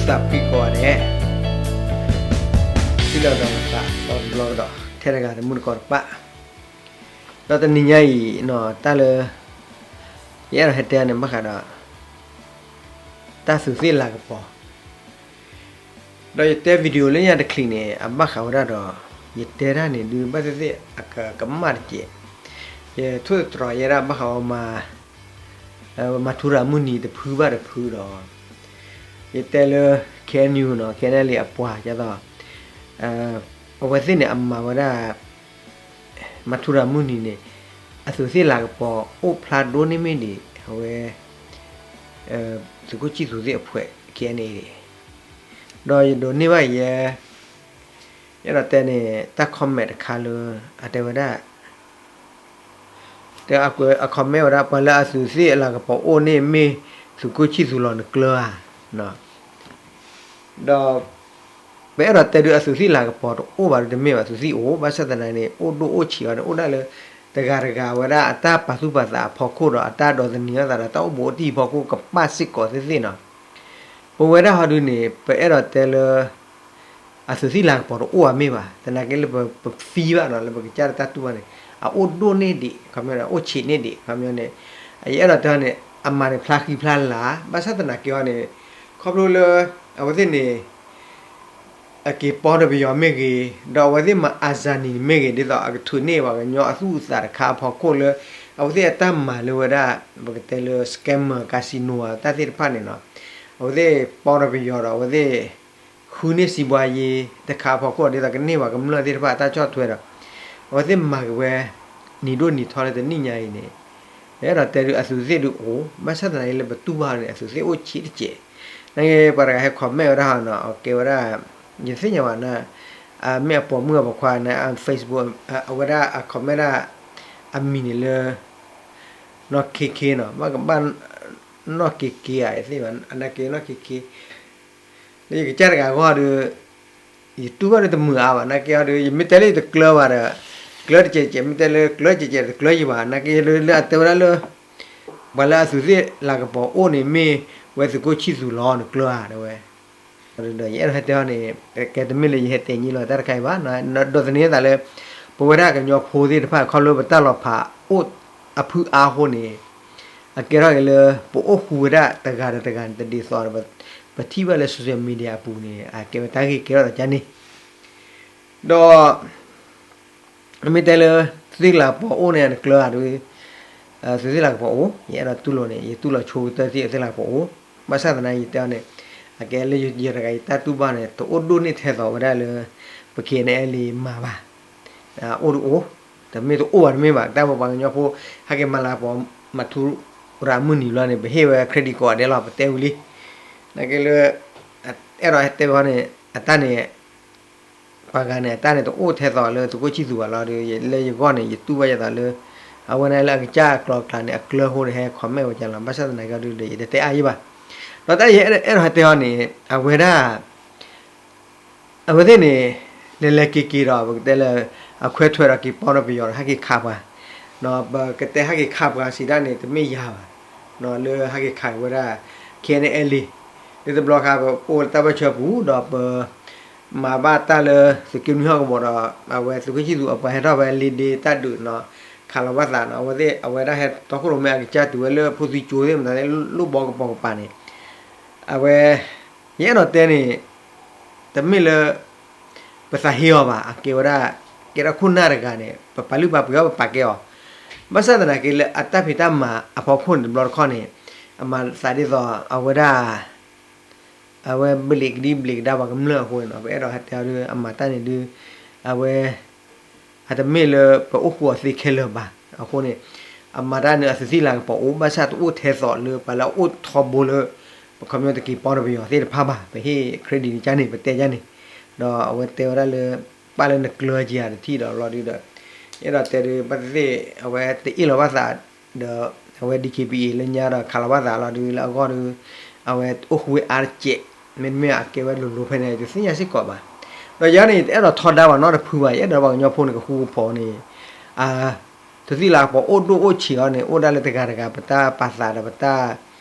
သးဖှံကိးဂၤဒဲး, ထံၣ်လိာ်ဒီးသးသီတဘျီကဒီး ထဲတဂၤတမုၢ်တကိးတပၣ်, ဒီးတနံၤညါအံၤ တၢ်လၢ ယအဲၣ်ဒိးဟဲတဲန့ၣ် ဘၣ်ဃးဒီး တၢ်သူးသ့ၣ်လၤကပီၤ ဒီးယတဲ video လၢညါတချံးန့ၣ် အဘၣ်ဃးဝဲဒၣ်ဒီး ယတဲတၢ်န့ၣ်ဒုး ဘၣ်သ့ၣ်သ့ၣ်အကမၣ်တက့ၢ်. ယထိၣ်သတြီၤယဲဒၣ်ဘၣ်ဃးဝဲမၤ မၤထူရၤမုၢ်နံၤတဖုဘၣ်တဖုဒီး ယတဲလၢ KNU နီၤ KNLA အပှၤကသိး အဝဲသ့ၣ်န့ၣ် အမၤဝဲဒၣ် မၤထူရၤမုၢ်နံၤန့ၣ် အသူးသ့ၣ်လၤကပီၤအိၣ်ဖျါဒိၣ်န့ၢ်မ့ၢ်ဒံး အဝဲ သုးခိၣ်ဆံၣ်သူးသ့ၣ်အဖှဲး KNA န့ၣ်, ဒီးယဒိးန့ၢ်ဘၣ်ယဲ ယအဲၣ်ဒိးတဲန့ၣ် တၢ် comment တခါလၢ အတဲဝဲဒၣ် တဲအ comment ဝဲဒၣ် ပှၤလၢအသူးသ့ၣ်အလၤကပီၤအိၣ်န့ၣ်မ့ၢ်သုးခိၣ်ဆံၣ်သူးလီၤနကျၢၤဧါ. ဒီး ပအဲၣ်ဒိးတဲဒုး အသူးသ့ၣ်လၤကပီၤတအိၣ်ဘၣ်ဒုးတမ့ၢ်ဘၣ်, သူးသ့ၣ်အိၣ် ဘၣ်ဆၣ်သနာ်န့ၣ် အိၣ်ဒိၣ်အိၣ်ဆံးအီၤန့ၣ် အိၣ်ဒၣ်လၢ တဂၤတဂၤဝဲဒၣ်အတၢ်ပာ်သူၣ်ပာ်သးအဖီခိၣ်ဒီး အတၢ်ဒိးသန့ၤအသးဒီး တၢ်အိၣ်ဘူးအိၣ်တံၢ်အဖီခိၣ်ကပၣ်စ့ၢ်ကီးသ့ၣ်သ့ၣ်နီၤ. ပဝဲဒၣ်ဟီဒုန့ၣ် ပအဲၣ်ဒိးတဲလၢ အသူးသ့ၣ်လၤကပီၤတအိၣ်ဘၣ်မ့ၢ်ဘၣ်, သနာ်က့လၢပ ပ feel ဘၣ်နီၤ လၢပကစၢ်တၢ်တူၢ်ဘၣ်န့ၣ် အအိၣ်ဒိၣ်န့ၢ်ဒံး ခီပညီန့ၣ် အိၣ်ဆံးန့ၢ်ဒံး ခီပညီန့ၣ် ယအဲၣ်ဒိးတဲန့ၣ် အမၤန့ၣ်ဖျါဃံဖျါလၤ ဘၣ်ဆၣ်သနာ်က့အီၤန့ၣ် ခီဖျိလၢ အဝဲသ့ၣ်န့ၣ် အက့ၤပီတပယီၤမ့ၢ်ဂ့ၤ, ဒီးအဝဲသ့ၣ်မၤအစၤနံၤန့ၣ်မ့ၢ်ဂ့ၤ ဒ်သိးအကထုးန့ၢ်ပှၤကညီအသူၣ်အသးတခါအဖီခိၣ်လၢ အဝဲသ့ၣ်အတၢ်မၤလၢဝဲဒၣ် ပကတဲလၢ scammer casino တၢ်သ့ၣ်တဖၣ်န့ၣ်နီၤ, အဝဲသ့ၣ်ပီတပယီၤဒီး အဝဲသ့ၣ် ဃုန့ၢ်စံးဘှါယ့တခါအဖီခိၣ် ဒ်သိးကန့ၢ်ပှၤကမျၢၢ်သ့ၣ်တဖၣ်အတၢ်ဆီၣ်ထွဲဒီး အဝဲသ့ၣ်မၤက့ၤဝဲ နံၤဒိၣ်နံၤထီလၢတနံၣ်ညါအံၤန့ၣ် ယအဲၣ်ဒိးတဲဒုး အသူးသ့ၣ်ဒုးအိၣ် ဘၣ်ဆၣ်သနာ်က့လၢပတူၢ်ဘၣ်န့ၣ် အသူးသ့ၣ်အိၣ်ဆံးတကဲး. နာ်က့ပှၤတဂၤဟဲ comment ဝဲဒၣ်ဟီနီၤ အကဲဝဲဒၣ် ယသ့ၣ်ညါဘၣ်နၤ အမ့ၢ်အပိာ်မုၣ်အပိာ်ခွါန့ၣ် အ Facebook အဝဲဒၣ်အ comment ဒၣ် အမံၤန့ၣ်လၢ နီၢ်ခ့ခ့နီၤ ဘၣ်ကဘၣ် နီၢ်က့က့ဧါ ယသ့ၣ်ညါဘၣ် အနာ်က့နီၢ်ခ့ခ့ လၢယကစၢ်တဂၤအဂီၢ်ဒီး ယတူၢ်ဘၣ်ဒုးတမုာ်အါဘၣ် နာ်က့အီၤဒီး ယမ့ၢ်တဲလၢယတကျၢၤဘၣ်ဒီး ကျၢၤတကဲးကဲး မ့ၢ်တဲလၢကျၢၤကဲးကဲးတကျၢၤယံၤဘၣ် နာ်က့လၢအတဲဝဲဒၣ်လၢ ပှၤလၢအသူးသ့ၣ်လၤကပီၤအိၣ်န့ၣ်မ့ၢ်ဝဲသုးခိၣ်ဆံၣ်သူးလီၤနကျၢၤဧါ တဲဝဲ ဒီးယအဲၣ်ဒိးဟဲတဲအီၤန့ၣ် ကဲတမ့ၢ်လၢယဟဲတဲညံလီၤတၢ်တခါအံၤဘၣ် ဒိးသန့ၤသးလၢ ပဝဲဒၣ်ကညီဖိသ့ၣ်တဖၣ် ခီဖျိပတၢ်လီၤဖးအိၣ်အဖုအါအဃိန့ၣ် အကဲထီၣ်က့ၤလၢ ပအိၣ်ဃူဝဲဒၣ်တဂၤဒီးတဂၤန့ၣ် တဒ်သိးဒီး ပထံၣ်ဘၣ်လၢ social media အပူၤန့ၣ် အကဲဝဲတၢ်ဂ့ၢ်ကဲထီၣ်သးန့ၣ် ဒီး မ့ၢ်တဲလၢ သုးသ့ၣ်လၤကပီၤအိၣ်န့ၣ် နကျၢၤဧါဒီး သုးသ့ၣ်လၤကပီၤအိၣ် ယအဲၣ်ဒိးတူၢ်လိာ်န့ၣ် ယတူၢ်လိာ်ဆိကတၢၢ်သ့ၣ်သုးသ့ၣ်လၤကပီၤအိၣ် ဘၣ်ဆၣ်သနာ်ယတဲအီၤန့ၣ် အကဲလၢယတဂၤယတၢ်တူၢ်ဘၣ်န့ၣ် တအိၣ်ဒိၣ်န့ၢ်ထဲသိးဝဲဒၣ်လၢ ပ KNLA မၤဘၣ် အိၣ်တအိၣ် တမ့ၢ်တအိၣ်ဘၣ်တမ့ၢ်ဘၣ် တၢ်ပပှၤကညီဖိ ဟဲက့ၤမၤလၤကပီၤ မၤထူရၤမုၢ်နံၤဘျီန့ၣ် ပဟ့ၣ်ဝဲ credit ကိးဂၤဒဲးလီၤ ပတဲဝံၤလံ နာ်က့လၢ အဲၣ်ဒိးဟဲတဲဝဲန့ၣ် အတၢ်န့ၣ် ပှၤဂၤန့ၣ် အတၢ်န့ၣ်တအိၣ်ထဲသိးလၢသုးခိၣ်ဆံၣ်သူးဘၣ်လီၤဒီး လၢယဂီၢ်န့ၣ် ယတူၢ်ဘၣ်ယသးလၢ အဝဲန့ၣ်လၢအကစၢ်အကျိၤအကျဲန့ၣ် အကျၢၤအဃိန့ၣ် ဟဲ comment ဝဲကလီၤ ဘၣ်ဆၣ်သနာ်က့ဒီး ယတတဲအါယံၤဘၣ် ဒီးတၢ်ယအဲၣ်ဒိးဟဲတဲအီၤန့ၣ် အဝဲဒၣ် အဝဲသ့ၣ်န့ၣ် လဲၤလဲၤက့ၤက့ၤဒီး ပကတဲလၢ အခွဲးထွဲဒီးက့ၤပီဒီးပယီၤဒီး ဟဲက့ၤခးပှၤ ပကတဲဟဲက့ၤခးပှၤစံးဒၣ်န့ၣ် တမ့ၢ်ယၤဘၣ် လၢဟဲက့ၤခးဝဲဒၣ် KNLA လၢတဘျီခါ ပအိၣ်လၢတၢ်ဘၢၣ်ဆၢပူၤဒီးပ မၤဘၣ်တၢ်လၢသုးက့နွံဟီၣ်ကဝီၤဒီး အဝဲသုးခိၣ်ဆံၣ်သူးအပှၤဟဲထီၣ်ဖဲလ့ဒ့တၢ်ဒုးနီၤ ခးလီၤဘၣ်သးနီၤ အဝဲသ့ၣ် အဝဲဒၣ်ဟဲတီခိၣ်ရိၣ်မဲအကစၢ်တုၤဝဲလၢဖိသံကၠိသ့ၣ်မတၤသ့ၣ် လိၣ်ဘီကပိာ်ကပၤန့ၣ် အဝဲ ယအဲၣ်ဒိးတဲန့ၣ် တမ့ၢ်လၢ ပသးဟ့အီၤဘၣ် အကဲဝဲဒၣ် ကဲထီၣ်ခိၣ်နၢ်တဂၤန့ၣ် ပပာ်လုၢ်ပာ်ပှ့ၤအီၤ ပပာ်ကဲအီၤ ဘၣ်ဆၣ်သနာ်က့လၢအတၢ်ဖံးတၢ်မၤအဖီခိၣ်န့ၣ် တဘျီတခီၣ်န့ၣ် အမၤသးဒ်သိး အဝဲဒၣ် အဝဲဘျံးကဒံဘျံးကဒါပှၤကမျၢၢ်အဃိန့ၣ်နီၤ ပအဲၣ်ဒိးဟဲတဲအီၤဒုး အမၤတၢ်န့ၣ်ဒုး အဝဲ အတမ့ၢ်လၢပအိၣ်ဃူအီၤသ့ခဲလၢာ်ဘၣ်. အဃိန့ၣ် အမၤတၢ်န့ၣ် အသူးသ့ၣ်လၤကပီၤအိၣ် ဘၣ်ဆၣ်တအိၣ်ထဲသိးလၢ ပှၤလၢအအိၣ်ထီဘိလၢ ပခီပညီတက့ၤပီတပယီၤသ့ၣ်တဖၣ်ဘၣ် ပဟ့ၣ် credit န့ၣ်ကန့ၣ် ပတဲကန့ၣ် ဒီးအဝဲတဲဝဲဒၣ်လၢ ပၣ်လၢနကျၢၤက့ၤဧါတထံၣ်ဒီးလီၤဒုးဒီး အဲၣ်ဒိးတဲဒုး ဘၣ်သ့ၣ်သ့ၣ် အဝဲတအ့ၣ်လီၤဘၣ်သး ဒီး အဝဲ DKBA လၢညါဒီးခးလီၤဘၣ်သးလီၤဒုး လၢအဂီၢ်ဒုး အဝဲအိၣ်ဃူဝဲအါတကဲး မ့တမ့ၢ်အကဲဝဲလိၤလိၤဖဲန့ၣ် တသ့ၣ်ညါစ့ၢ်ကီးဘၣ်. ဒီးယၤန့ၣ် ယတအဲၣ်ဒိးထီဒါပှၤနီတဖုဘၣ် ယအဲၣ်ဒိးပှၤကညီဖိန့ၣ် ကဃူကဖိးန့ၣ် အ သူးသ့ၣ်လၤကပီၤအိၣ်ဒိၣ်အိၣ်ဆံးအီၤန့ၣ် အိၣ်ဒၣ်လၢတဂၤတဂၤ ပတၢ်ပာ်သးဒီးပတၢ်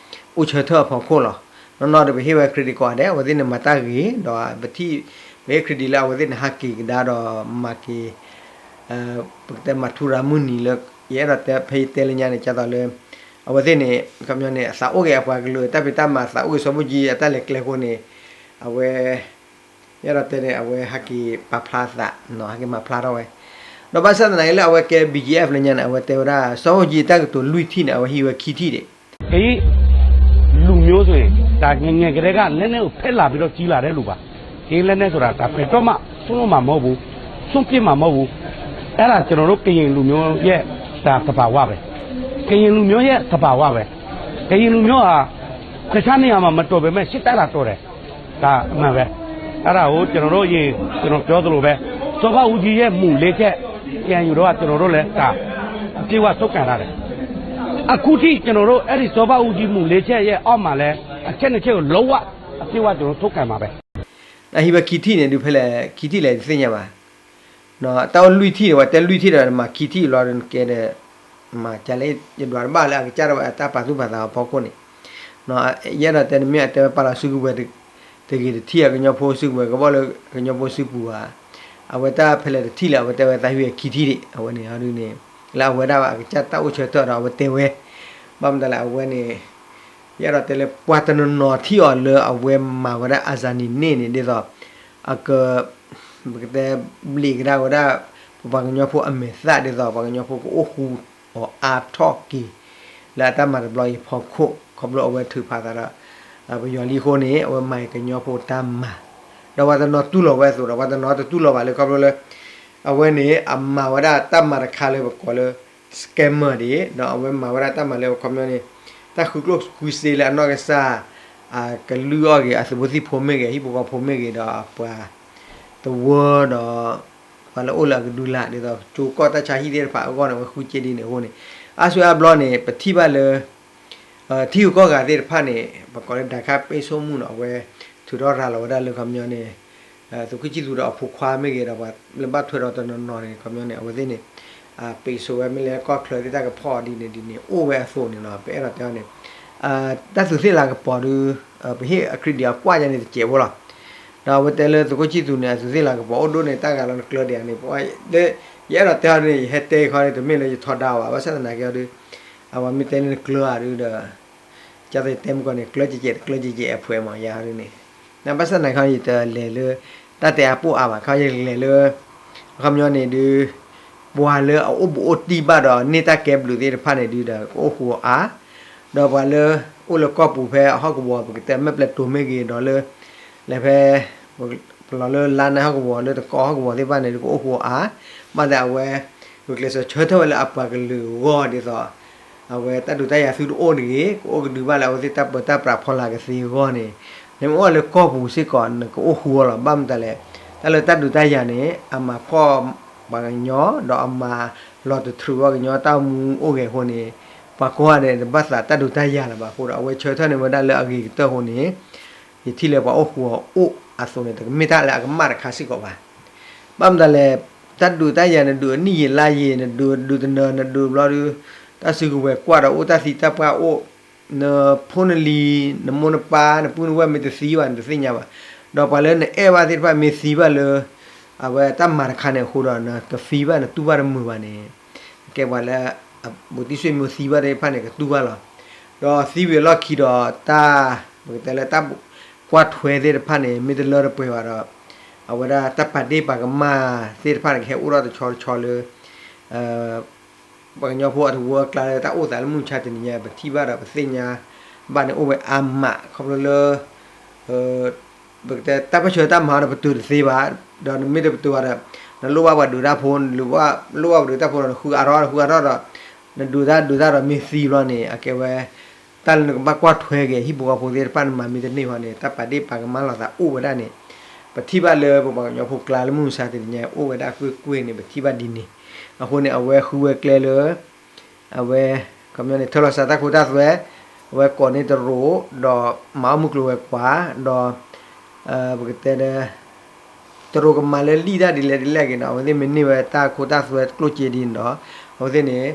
အိၣ်ဆၢထၢၣ်အဖီခိၣ်လီၤ. နီၢ်နီၢ်ဒီးပဟ့ၣ်ဝဲ credit ကိးဂၤဒဲး, အဝဲသ့ၣ်န့ၣ်မၤတၢ်ဂ့ၤ, ဒီးပထံၣ်, ပဟ့ၣ် credit လၢအဝဲသ့ၣ်န့ၣ်ဟးက့ၤကဒါဒီးမၤက့ၤ, ပကတဲမၤထူရၤမုၢ်နံၤလၢ ယအဲၣ်ဒိးတဲဖဲယတဲလၢညါန့ၣ် ဒ်သိးလၢ အဝဲသ့ၣ်န့ၣ် ခီပညီန့ၣ် အသးအိၣ်က့ၤအပှၤကလုာ်တၢ်ဖံးတၢ်မၤ, အသးအိၣ်က့ၤစီၤဘၣ်အူကၠံအတၢ်လဲၤကျဲအဃိန့ၣ်, အဝဲ ယအဲၣ်ဒိးတဲန့ၣ် အဝဲဟးက့ၤပာ်ဖျါအသး, ဟဲက့ၤမၤဖျါထီၣ်ဝဲ, ဒီးဘၣ်ဆၣ်သနာ်က့လၢအဝဲကဲ ဘီကၠံအၣ်ဖျၢၣ်ညါန့ၣ် အဝဲတဲဝဲဒၣ် စီၤဘၣ်အူကၠံအတၢ်ကတိၤလွံၢ်ထံၣ်န့ၣ် အဝဲဟံးဝဲခံထံၣ်ဒံး, ကယံၣ် လူမျိုးဆိုရင် ဒါငယ်ငယ်ကတည်းက လက်နက်ကိုဖက်လာပြီးတော့ကြီးလာတဲ့လူပါ။ ကရင်လက်နက်ဆိုတာ ဒါဘယ်တော့မှ စွန့်လွှတ်မှာမဟုတ်ဘူး။ စွန့်ပစ်မှာမဟုတ်ဘူး။ အဲ့ဒါကျွန်တော်တို့ကရင်လူမျိုးရဲ့ ဒါသဘာဝပဲ။ ကရင်လူမျိုးရဲ့သဘာဝပဲ။ ကရင်လူမျိုးဟာ တခြားနေရာမှာမတော်ပေမဲ့ စစ်တပ်လာတော်တယ်။ ဒါအမှန်ပဲ။ အဲ့ဒါကိုကျွန်တော်တို့ရင် ကျွန်တော်ပြောသလိုပဲ စောဘဦးကြီးရဲ့မူလေးချက် KNU တို့က ကျွန်တော်တို့လည်း ဒါအပြည့်အဝထုတ်ပြန်ထားတယ်။ အခုထိကျွန်တော်တို့ အဲ့ဒီစောဘဦးကြီးမူလေးချက်ရဲ့အောက်မှာလည်း အချက်နှစ်ချက်ကို လုံးဝအပြည့်အဝကျွန်တော်ထုတ်ပြန်မှာပဲ။ အဟံးဝဲခံထံၣ်န့ၣ် ဒုးဖဲလဲၣ် ခံထံၣ်လဲၣ်တသ့ၣ်ညါဘၣ်. တၢ်အိၣ်လွံၢ်ထံၣ်န့ၣ် ပှၤတဲလွံၢ်ထံၣ်ဒီး မၤခံထံၣ်လီၤဒီး နကဲဒီး မၤကလဲၣ် ယဒွးတဘၣ်လၢအကစၢ်ဒၣ်ဝဲအတၢ်ပာ်သူၣ်ပာ်သးအဖီခိၣ်န့ၣ်, ယအဲၣ်ဒိးတဲနမ့ၢ်အတဲဝဲပာ်လီၤစုကဝဲၤ တဂ့ၤတထံၣ် အကညီဖိစုကဝဲၤ ကဘၣ်လၢကညီဖိစုပူၤဧါ, အဝဲတၢ်ဖဲလဲၣ်တထံၣ်လဲၣ် အဝဲတဲဝဲသးဟံးဝဲခံထံၣ်ဒံး အဝဲန့ၣ်ဒ်န့ၣ်, လၢအဝဲဒၣ်အကစၢ်တၢ်အိၣ်ဆၢထၢၣ်ဒီးအဝဲတဲဝဲ, ဘၣ်မတၤလဲၣ် အဝဲန့ၣ် ယအဲၣ်ဒိးတဲလၢပှၤတနီၤနီၤထံၣ်အီၤလၢအဝဲမၤဝဲဒၣ် အစၤနံၤန့ၣ်န့ၣ် ဒ်သိး အက ပကတဲဘျံးကဒါဝဲဒၣ် ပပှၤကညီဖိအမဲာ်သၣ် ဒ်သိး ပှၤကညီဖိကအိၣ်ဃူအီၤအါထီၣ်က့ၤ လၢအတၢ်မၤတဘျီအံၤအဖီခိၣ် ခီဖျိအဝဲထုးဖးသးဒီး ပယီၤလံအဃိန့ၣ် အဝဲမၤကညီဖိတၢ်မၤ, ဒီးပှၤတနီၤတူၢ်လိာ်ဝဲအသိးဒီး ပှၤတနီၤတတူၢ်လိာ်ဘၣ်လၢခီဖျိလၢ အဝဲန့ၣ် အမၤဝဲဒၣ်တၢ်မၤတခါလၢပကိးလၢ scammer ဒၣ်, ဒီးအဝဲမၤဝဲဒၣ်တၢ်မၤလၢအခီပညီန့ၣ် တၢ်ဃုကျိၣ်ဃုစ့လၢအနီၢ်ကစၢ် ကလုၢ်အီၣ်ဂ့ၤ အသုးဖိသံၣ်ဖိမ့ၢ်ဂ့ၤ ဟံၣ်ဖိဃီဖိမ့ၢ်ဂ့ၤ ဒီးပှၤသဝီဒီး ပှၤလၢအိၣ်လၢအကဒုလာ် ဒ်သိးကၠိကီၢ်တၢ်ဆါဟံၣ်သ့ၣ်တဖၣ်အဂီၢ်န့ၣ် အဝဲဃုစ့ဒ်န့ၣ်အဃိန့ၣ် အါစုအါဘျီန့ၣ် ပထံၣ်ဘၣ်လၢ ထံဂုၤကီၢ်ဂၤသ့ၣ်တဖၣ်န့ၣ် ပကိးလၢ ဒါခါပိတ်ဆို့မှု န့ၣ် အဝဲထုးထီၣ်ရၤလီၤဝဲဒၣ်လၢခီပညီန့ၣ် သုးခိၣ်ဆံၣ်သူးဒီးအဖိခွါမ့ၢ်ဂ့ၤဒီး ပှၤလၢဘၣ်ထွဲဒီးတနီၤနီၤန့ၣ် ခီပညီန့ၣ် အဝဲသ့ၣ်န့ၣ် ပိတ်ဆို့ ဝဲမ့ၢ်လၢကီၢ်ချၢသ့ၣ်တၢ်ကဖီၣ်ဒ်န့ၣ်ဒ်န့ၣ် အိၣ်ဝဲအသိးန့ၣ်လီၤ. ပအဲၣ်ဒိးတဲအီၤန့ၣ် တၢ်သုးသ့ၣ်လၤကပီၤဒုး ပဟ့ၣ်အ credit အကွၢ်ယါန့ၣ်တစဲးဖိလီၤ. ဒီးအဝဲတဲလၢသုးခိၣ်ဆံၣ်သူးန့ၣ် အသုးသ့ၣ်လၤကပီၤအိၣ်ဒိၣ်န့ၣ် တၢ်ဂၤလီၤနကျၢဒံးဧါန့ၣ် ယအဲၣ်ဒိးတဲအီၤန့ၣ် ယဟဲတဲခီန့ၣ် တမ့ၢ်လၢယထီဒါအီၤဘၣ် ဘၣ်ဆၣ်သနာ်က့အီၤဒုး အဝဲမ့ၢ်တဲလၢနကျၢဧါဒုးဒီး ကၢ်သိးယတဲမုၢ်ကီၢ်န့ၣ် ကျၢကဲကဲ တကျၢကဲကဲအဖှဲးမး ယၤဒ်န့ၣ်, နဘၣ်ဆၣ်သနာ်က့ ယတလဲၤလၢ တၢ်တဲအါပိၢ်အါဘၣ် ခီယလဲၤလၢ အခီပညီန့ၣ်ဒုး ပှၤလၢအအိၣ်ဘူးအိၣ်တံၢ်ဘၣ်ဒီး န့ၢ်တၢ်ကဲဘျုးသ့ၣ်တဖၣ်န့ၣ်ဒုးဒီး ကအိၣ်ဃူအါ, ဒီးပှၤလၢ အိၣ်လၢကီၢ်ပူၤဖဲအဟီၣ်ကဝီၤ ပကတဲမဲၢ်ပျဲၤတိၤမ့ၢ်ဂ့ၤ ဒီးလၢ လဲၤဖဲ ပလီၤလၢလါနဲဟီၣ်ကဝီၤ လၢတကီဟီၣ်ကဝီၤသ့ၣ်တဖၣ်န့ၣ် ကအိၣ်ဃူအါ, ဘၣ်သ့ၣ်အဝဲ ဂုာ်ကျဲးစၢးဆၢထၢၣ်ဝဲလၢအပှၤကလုာ်အဂီၢ်ဒ်သိး အဝဲတၢ်ဒုးတၢ်ယၤသုတအိၣ်တဂ့ၤ ကအိၣ်ကဒုဘၣ်လၢအဝဲသ့ၣ်တၢ်ပၢတၢ်ပြးဖီလာ်ကသ့အဂီၢ်န့ၣ်, နမ့ၢ်အိၣ်လၢကီၢ်ပူၤစ့ၢ်ကီး နကအိၣ်ဃူအီၤလီၤ. ဘၣ်မတၤလဲၣ် တၢ်လၢတၢ်ဒုးတၢ်ယၤန့ၣ် အမၤဖှီၣ်ပှၤကညီ ဒီးအမၤလီၤတတြူးပှၤကညီတၢ်အိၣ်မူအိၣ်ဂဲၤအဃိန့ၣ်, ပှၤကိးဂၤဒဲးန့ၣ် တဘၣ်သးတၢ်ဒုးတၢ်ယၤလၢၤဘၣ်အဃိဒီး အဝဲဆၢထၢၣ်န့ၢ်ဝဲဒၣ်လၢအဂ့ၤကတၢၢ်အဃိန့ၣ်, ယထံၣ်လၢပှၤအိၣ်ဃူအီၤအိၣ်အသိးန့ၣ် တကမ့ၢ်တၢ်လၢအကမၣ်တခါစ့ၢ်ကီးဘၣ်. ဘၣ်မတၤလဲၣ် တၢ်ဒုးတၢ်ယၤ နဒုးအနံၣ်ယံာ်လါယံာ် နဒုးဒုးတနၢၤ နဒုးဘျီဒုး တၢ်စုကဝဲၤကွၢ်ဒီးအိၣ်တၢ်သံတၢ်ပှၢ်အိၣ်, နဖိနလံၤ နမိၢ်နပၢ် နပုၢ်နဝဲၢ်မ့ၢ်တသံဘၣ် နတသ့ၣ်ညါဘၣ်. ဒီးပှၤလၢနအဲၣ်ဘၣ်သ့ၣ်တဖၣ်မ့ၢ်သံဘၣ်လၢ အဝဲတၢ်မၤတခါန့ၣ်အဃိဒီး နတသံဘၣ် နတူၢ်ဘၣ်တမုာ်ဘၣ်န့ၣ်, ကဲပှၤလၢ ဘူးတံၢ်ဆွေမျိုးသံဘၣ်သ့ၣ်တဖၣ်န့ၣ် ကတူၢ်ဘၣ်လီၤ. ဒီးသံဝံၤအလီၢ်ခံဒီးတၢ် ပကတဲလၢတၢ်ကွၢ်ထွဲသ့ၣ်တဖၣ်န့ၣ် မ့ၢ်တလၢတပှဲၤဘၣ်ဒီး အဝဲဒၣ်တၢ်ပာ်ဒ့ၣ်ပာ်ကမၣ်သ့ၣ်တဖၣ်န့ၣ် ကဟဲအိၣ်ထီၣ်တဆီတဆီလၢ ပှၤကညီဖိအသဝီအကျါလၢတၢ်အိၣ်သးလၢမုၢ်မဆါတနံၤညါ ပထံၣ်ဘၣ်ဒီးပသ့ၣ်ညါဘၣ်န့ၣ် အိၣ်ဝဲအါမး ခီဖျိလၢ ပကတဲတၢ်ပၢၢ်ဆၢတၢ်မၤဒီးပတုာ်တသ့ဘၣ်, ဒီးနမ့ၢ်တပတုာ်ဘၣ်ဒီး နလိၣ်ဘၣ်ပှၤဒုးတၢ်ဖိ နလိၣ်ဘၣ်ပှၤဒုးတၢ်ဖိဒီး နဃုအါထီၣ် နဃုအါထီၣ်ဒီး နဒုးတၢ်ဒုးတၢ်ဒီးမ့ၢ်သံဘျီန့ၣ် အကဲဝဲ တၢ်လၢနကဘၣ်ကွၢ်ထွဲက့ၤ ဟံၣ်ဖိဃီဖိသ့ၣ်တဖၣ် နမၤမ့ၢ်တန့ၢ်ဘၣ်န့ၣ် တၢ်ပာ်ဒ့ၣ်ပာ်ကမၣ်လိာ်သးအိၣ်ဝဲဒၣ်န့ၣ် ပထံၣ်ဘၣ်လၢပပှၤကညီဖိကျါလၢမုၢ်မဆါတနံၤညါ အိၣ်ဝဲဒၣ်ကွ့ၢ်ကွ့ၢ်န့ၣ် ပထံၣ်ဘၣ်ဒ်န့ၣ်. အဃိန့ၣ် အဝဲဃုဝဲကျဲလၢ အဝဲ ခီပညီန့ၣ် ထၢလီၤစၢၤတၢ်ခိတၢ်သွဲ, အဝဲကိးန့ၢ်တရူး ဒီးမၤအီၣ်မုၢ်ကျိၤဝဲၤကွာ် ဒီး ပကတဲဒီး တရူးကမၤလၢလံာ်တၢ်ဒ်လဲၣ်ဒ်လဲၣ်ဂ့ၤနီၤ အဝဲသ့ၣ်မ့ၢ်န့ၢ်ဝဲတၢ်ခိတၢ်သွဲကျိၣ်စ့ဒ်န့ၣ်ဒီး အဝဲသ့ၣ်န့ၣ်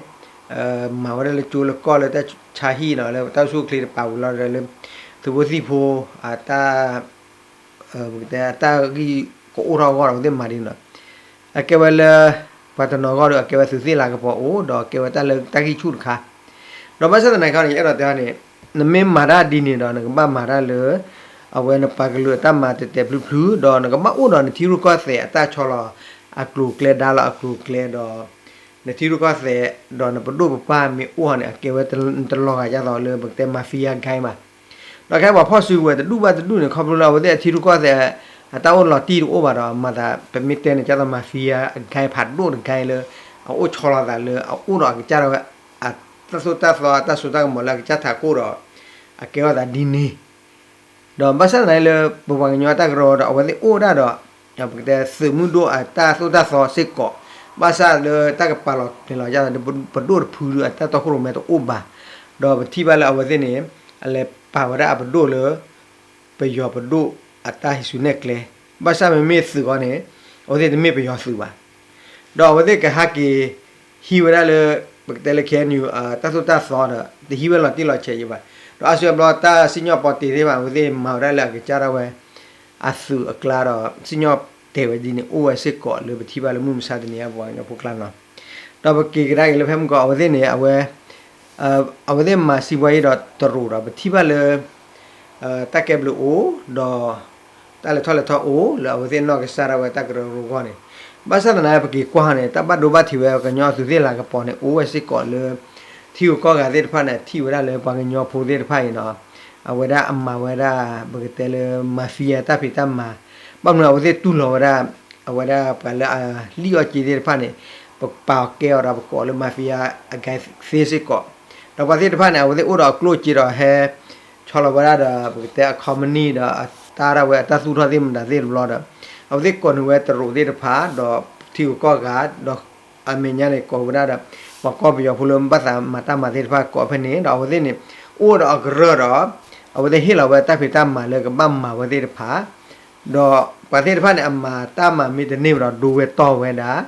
မၤဝဲဒၣ်လၢကၠိလၢကီၢ်လၢတၢ်ဆါဟံၣ်နီၤ လၢတၢ်အိၣ်ဆူၣ်အိၣ်ချ့တပာ်ဝံၤလီၤဒီးလၢ သုးဖိသံၣ်ဖိ အတၢ် ပကတဲအတၢ်ဂံၢ်ကအိၣ်ထီၣ်အဂီၢ်ဒီး အဝဲသ့ၣ်မၤဒ်န့ၣ်လီၤ. အကဲဝဲလၢ ပှၤတနီၤအဂီၢ်ဒီး အကဲဝဲသုးသ့ၣ်လၤကပီၤအိၣ် ဒီးကဲဝဲတၢ်လၢတၢ်ဂံၢ်ဆူၣ်တခါ, ဒီးဘၣ်ဆၣ်သနာ်က့န့ၣ် ယအဲၣ်ဒိးတဲန့ၣ် နမ့ၢ်မၤတၢ်ဒ်န့ၣ်ဒီး နကဘၣ်မၤတၢ်လၢ အဝဲနပှၤကလုာ်အတၢ်မၤတဲာ်တဲာ်ဖျုးဖျုး ဒီးနကဘၣ်အိၣ်ဒီးနထံရူၢ်ကီၢ်သဲးအတၢ်ဆီလီၤအကျိၤအကျဲ ဒါလီၤအကျိၤအကျဲဒီး နထံရူၢ်ကီၢ်သဲး ဒီးနပဒိၣ်ပပှၢ်မ့ၢ်အိၣ်ဟီန့ၣ် အကဲဝဲတလီၤဂာ်ဒ်သိးလၢပကတဲ mafia gang ဘၣ်. ဒီးခဲအံၤပှၤဖီၣ်စုကဝဲၤတဒူၣ်ဘၣ်တဒူၣ်န့ၣ် ခီဖျိလၢအဝဲသ့ၣ်အထံရူၢ်ကီၢ်သဲး အတၢ်အိၣ်လီၤတံၢ်တအိၣ်ဘၣ်ဒီး မၤသးပမ့ၢ်တဲန့ၣ် ဒ်သိး mafia gang ဖးဒိၣ်တဂၤလၢ အအိၣ်ဆီလီၤသးလၢအအိၣ်ဒီးအကစၢ်ဒၣ်ဝဲ အတၢ်သိၣ်တၢ်သီအတၢ်စိတၢ်ကမီၤလၢအကစၢ်ထးခိၣ်ဒီး အကဲထီၣ်သးဒ်န့ၣ် ဒီးဘၣ်ဆၣ်သနာ်က့လၢပပှၤကညီအတၢ်ကရၢဒီး အဝဲသ့ၣ်အိၣ်ဝဲဒၣ်ဒီး ပကတဲသုးမုၢ်ဒိၣ်အတၢ်သိၣ်တၢ်သီစ့ၢ်ကီး, ဘၣ်ဆၣ်လၢတၢ်ကပာ်လီၤကျဲၤလီၤဒ်သိး ပဒိၣ်တဖုဒီးအတၢ်တီခိၣ်ရိၣ်မဲတအိၣ်ဘၣ်, ဒီးပထံၣ်ဘၣ်လၢအဝဲသ့ၣ်န့ၣ် အလဲၤပာ်ဝဲဒၣ်အပဒိၣ်လၢ ပယီၤပဒိၣ်အတၢ်ဟံးစုနဲၣ်ကျဲ, ဘၣ်ဆၣ်မ့မ့ၢ်သုးအဂီၢ်န့ၣ် အဝဲသ့ၣ်တမ့ၢ်ပယီၤသုးဘၣ်. ဒီးအဝဲသ့ၣ်ကဟဲက့ၤ ဟံးဝဲဒၣ်လၢ ပကတဲလၢ KNU တၢ်သိၣ်တၢ်သီဒီး တဟံးဝဲလီၤတံၢ်လီၤဆဲးယံၤဘၣ်. ဒီးအါစုအါဘျီတၢ်စံၣ်ညီၣ်ပီတ့သ့ၣ်တဖၣ် အဝဲသ့ၣ်မၤဝဲဒၣ်လၢအကစၢ်ဒၣ်ဝဲ အသုးအကျါဒီး စံၣ်ညီၣ်တဲာ်ဝဲဒ်န့ၣ် အိၣ်ဝဲစ့ၢ်ကီးလၢပထံၣ်ဘၣ်လၢမုၢ်မဆါတနံၤအံၤ ပှၤကညီဖိကျါနီၤ. ဒီးပက့ၤကဒါက့ၤလၢဖဲမုၢ်ကီး အဝဲသ့ၣ်န့ၣ် အဝဲ အဝဲသ့ၣ်မၤစံးဘှီယံၤဒီးတရူးဒီး ပထံၣ်ဘၣ်လၢ တၢ်ကဲဘျုးအိၣ်ဒီး တၢ်လဲၤထီၣ်လဲၤထီအိၣ်လၢအဝဲသ့ၣ်နီၢ်ကစၢ်ဒၣ်ဝဲတၢ်ကရၢကရိအဂီၢ်န့ၣ်, ဘၣ်ဆၣ်သနာ်က့ပက့ၤကွၢ်န့ၣ် တၢ်ဘၣ်ဒိဘၣ်ထံးဝဲကညီသုးသ့ၣ်လၤကပီၤန့ၣ် အိၣ်ဝဲစ့ၢ်ကီးလၢ ထံဂုၤကီၢ်ဂၤသ့ၣ်တဖၣ်န့ၣ် ထံၣ်ဝဲဒၣ်လၢပှၤကညီဖိသ့ၣ်တဖၣ်အံၤနီၤ, အဝဲဒၣ်အမၤဝဲဒၣ် ပကတဲလၢ mafia တၢ်ဖံးတၢ်မၤ, ဘၣ်မနုၤအဝဲသ့ၣ်တူၢ်လိာ်ဝဲဒၣ် အဝဲဒၣ်ပှၤလၢအလံၣ်အီၣ်က့သ့ၣ်တဖၣ်န့ၣ် ပပာ်အီၤကဲအီၤဒီးပကိးလၢ mafia gang သ့စ့ၢ်ကီး, ဒီးပှၤသ့ၣ်တဖၣ်န့ၣ် အဝဲသ့ၣ်အိၣ်ဒီးအကျိၣ်အစ့ဒီးဟဲ ဆီလီၤဝဲဒၣ်ဒီး ပကတဲအ company ဒီးအတၢ်ဒၣ်ဝဲအတၢ်သူၣ်ထီၣ်သ့ၣ်မတၤသ့ၣ်တဘျီဒီး အဝဲသ့ၣ်ကိးန့ၢ်ဝဲတရူးသ့ၣ်တဖၣ် ဒီးထံဂုၤကီၢ်ဂၤ ဒီးအမဲာ်ညါန့ၣ် ကိးဝဲဒၣ်ဒီး ပှၤကီၢ်ပယီၤဖိလၢဘၣ်သးမၤတၢ်မၤသ့ၣ်တဖၣ်ကိးဖဲန့ၣ် ဒီးအဝဲသ့ၣ်န့ၣ် အိၣ်ဒီးအကရၢဒီး အဝဲသ့ၣ်ဟ့ၣ်လီၤဝဲတၢ်ဖံးတၢ်မၤလၢကဘၣ်မၤဝဲသ့ၣ်တဖၣ် ဒီးပှၤသ့ၣ်တဖၣ်န့ၣ် အမၤတၢ်မၤမ့ၢ်တန့ၢ်ဝဲဒီး ဒိဝဲတီၢ်ဝဲဒၣ်